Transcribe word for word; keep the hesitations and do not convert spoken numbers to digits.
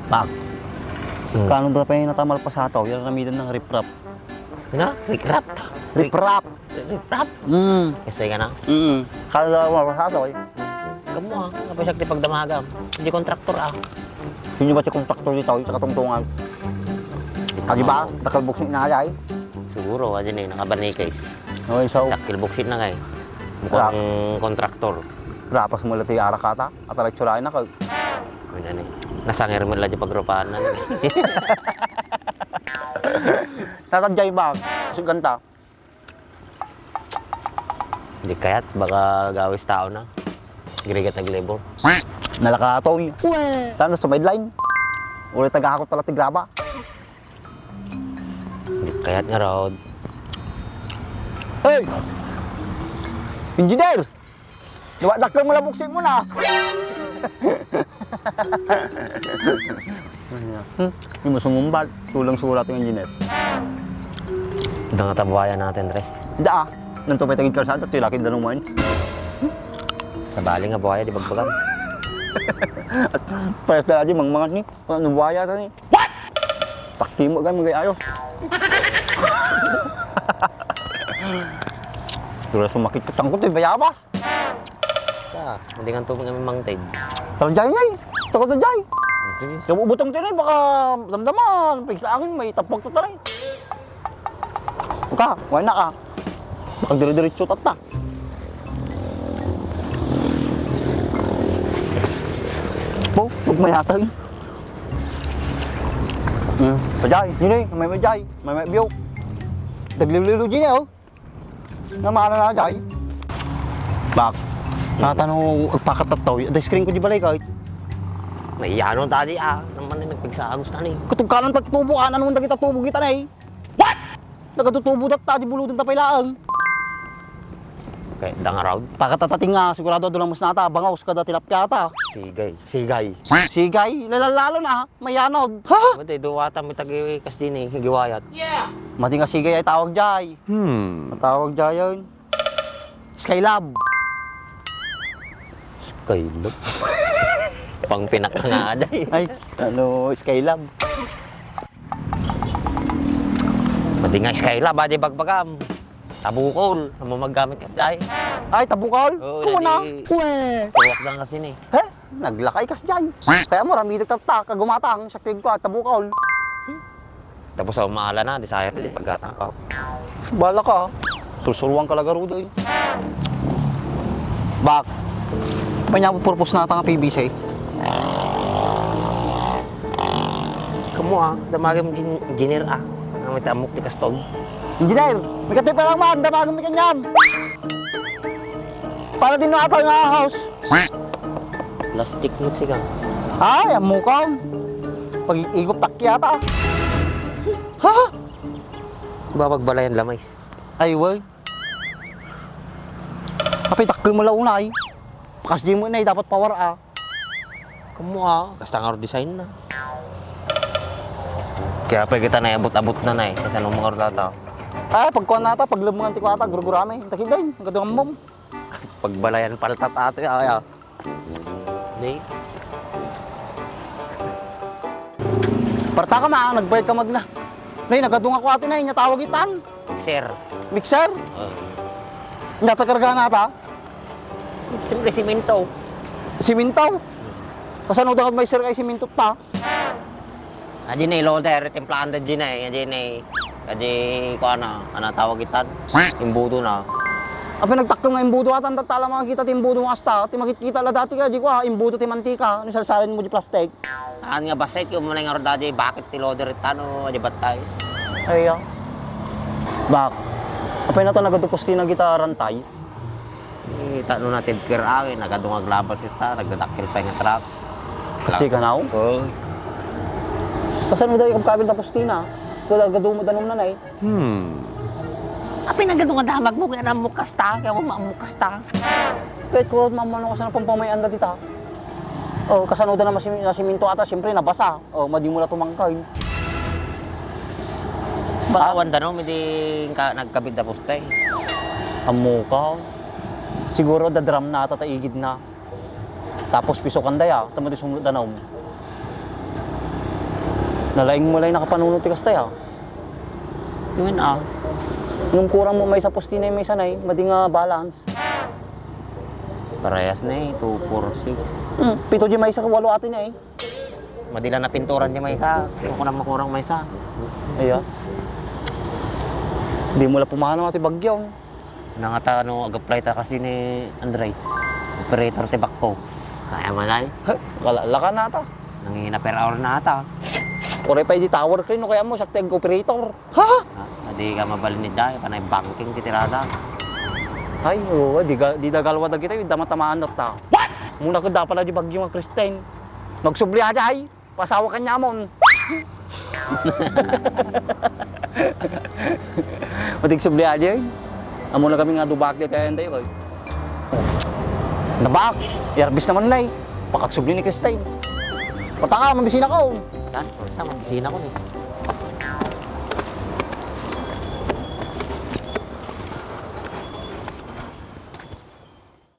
Pak. Hmm. Kano da pay natamal pa sa tao, yung ramidan ng riprap. Ano? Rikrap? Riprap. Riprap? Mm. Kasi ka na? Mm. Kano da mal pa sa tao, eh. Kamu, ah, kapag siya di pagdamagam. Hindi kontraktor, ah. Sino ba si kontraktor dito? Sa katungtungan. Ah, di ba? Dakal buksi na kaya, eh. Siguro, ah, din eh, nakabarnikes. Okay, so, dakil buksi na kay. Mukhang kontraktor. Rapas mo lang ti arakata. At aray tsurain ako. Ano yan eh? Nasangir mo lang di pagrupahan na. Tatadjay ba? Kasi ganta. Di kayat, baka gawis tao na. Grigat naglibor. Nalakalato niya. Tanto sa midline. Ulit tagakot tala ti graba. Di kayat nga raod. Hey! Engineer! Liwa dakkel mo labuksit mo na. Hmm? Yung masumumbat, tulang surat yung engineer. Ito nga tabuayan natin, Tres. Da, nang tupay tagid kalsada, tilakid na naman. Sabali nga buhaya, di bagbagan. At pares na lagi, mangmangan ni, ano buhaya ta ni? What? Sakti mo, gan, magay ayos. Dura sumakit ka, tangkot, eh, bayabas. Ta, hindi nga tubig kami mangtay. Tara, jay, jay. Tara, jay. Sige. Yung butang tayo, baka damdaman. Pigsa angin, may tapag to tayo. Ka, wala na ka. Baka dire-diretso tatta. Po, tugma yata yun. Hmm, pajay, yun eh, may pajay, may may biyo. Dagliw-liw dyan eh, oh. Namana na, jay. Bak, natano agpakatattaw, ada screen ko di balay kahit. May ano tadi ah, naman na nagpagsaagos na ni. Katugkanan ta tubo, ah, ano nang dagita tubo kita na eh. What? Nagatutubo dat ta, di buludan ta pay laeng. Kay dang around. Pakatatating nga, sigurado adu lang mas nata, bangaw, kada tilapia ta. Sigay, sigay. Sigay, lalalo na, mayanod. Ha? Mati, duwata, may tagi kas din eh, giwayat. Mati nga sigay ay tawag jay. Hmm. Matawag jay yun. Skylab. Skylab? Pang pinakangada eh. Ay, ano, Skylab. Pati nga Skylab, ah, di bagbagam. Tabukol, ang mamaggamit kasi ay. Ay, tabukol? Oo, Kuma na? Nadi-, Kue. Tuwak lang kasi ni. He? Naglakay kas jay. Kaya mo, ramidik tatta, kagumatang, saktig ko, at tabukol. Tapos ako maala na, di sayang, di paggatang ka. Bala ka, ah. Sursuruan ka lagaruda, eh. Bak, panya mo purpose na tanga P B C. Kamu, ah, damagam engineer, ah. Ang may tamok di kastog. Engineer, may katay pa lang man, damagam may kanyam. Para din nata nga house. Plastic mo siya. Ay, ang mukang. Pag-igop takya ta. Ha? Babagbalayan lamais. Ay, way. Apay, takkel mo la unay. Pakas di mo inay, dapat power, ah. Kamu, ah, kasta nga design na. Kaya pa kita na abot-abot na na eh. Kasi anong mga orlata? Ay, pagkuhan nata, paglemengan ti kuwata, gurgurami. Takit din, ang gadong mom. Pagbalayan paltat ato ya, ya. Nay. Parta ka ma, nagbayad ka magna. Nay, nagadunga ko ato na, inya tawag itan. Mixer. Mixer? Oo. Inya takarga na ta? Siyempre, simento. Simento? Kasano dapat may sir kay simento ta? Adi na loader, timplahan da di na eh. Adi na eh. Adi ko ana, ana tawag itan. Imbudo na. Apay nagtakkel nga imbudo atan, tattala makakita ti imbudo nga asta. Ti makitkita la dati ka, di ko ah, imbudo ti mantika. Ano salsalin mo di plastic? Saan nga basay, ti umunay nga rodadi, bakit ti loader itan o di batay? Ay, ah. Bak. Apay na to, nagadukus ti nagita rantay? Eh, tano na ti agkir-aw, eh, nagadung aglabas ita, nagdadakkel pay nga truck. Kasi ka now? Oo. Kasano da ikabkabil tapos tina? Kada gadumo danum na na eh. Hmm. Apay nagadung adamag mo, kaya namukas ta, kaya mo maamukas ta. Kahit ko mamano kasano pampamayan da dita. Oh, kasano da na masi-, nasiminto ata, siyempre nabasa. Oh, madi mo la tumangkay. Baka Ah. Awan da, no? Midi ka, nagkabit da poste. Ammo ka. Siguro da drum na ata ta igid na. Tapos pisukan da ya, tama ti sumulot da na um. Nalaing mo lang nakapanunot ti kasta, ah. Yun, ah. Nung kurang mo maysa postinay, maysa nay, madi nga balance. Parehas na eh, two, four, six. Hmm, pito di maysa, walo atin eh. Madi lang napinturan di maysa. Pero kunam makurang maysa. Iya. Di mo la pumanaw ati bagyo. Nangata no, ag-apply ta kasi ni Andres. Operator ti backhoe. Kaya man ay? Kala-, laka na ta. Nangina per hour na ata. Uray pay di tower crane, no kaya mo, siak ti ag-operator. Ha? Ah, di ka mabalin ni Day, panay banking ti tirada. Ay, oo, di ga-, di dagalwa dagita, yung damatamaan na ta. What? Muna ko dapat na di bagyo nga Kristen. Magsubli aja ay, pasawa ka niya mon. Matig subli aja ay. Amo na kami nga dubak di tayo tayo kay. Nabak, yarbis naman na eh. Pakagsubli ni Kristen. Pataka, mabisina ko. Tan, sa mabisina ko eh.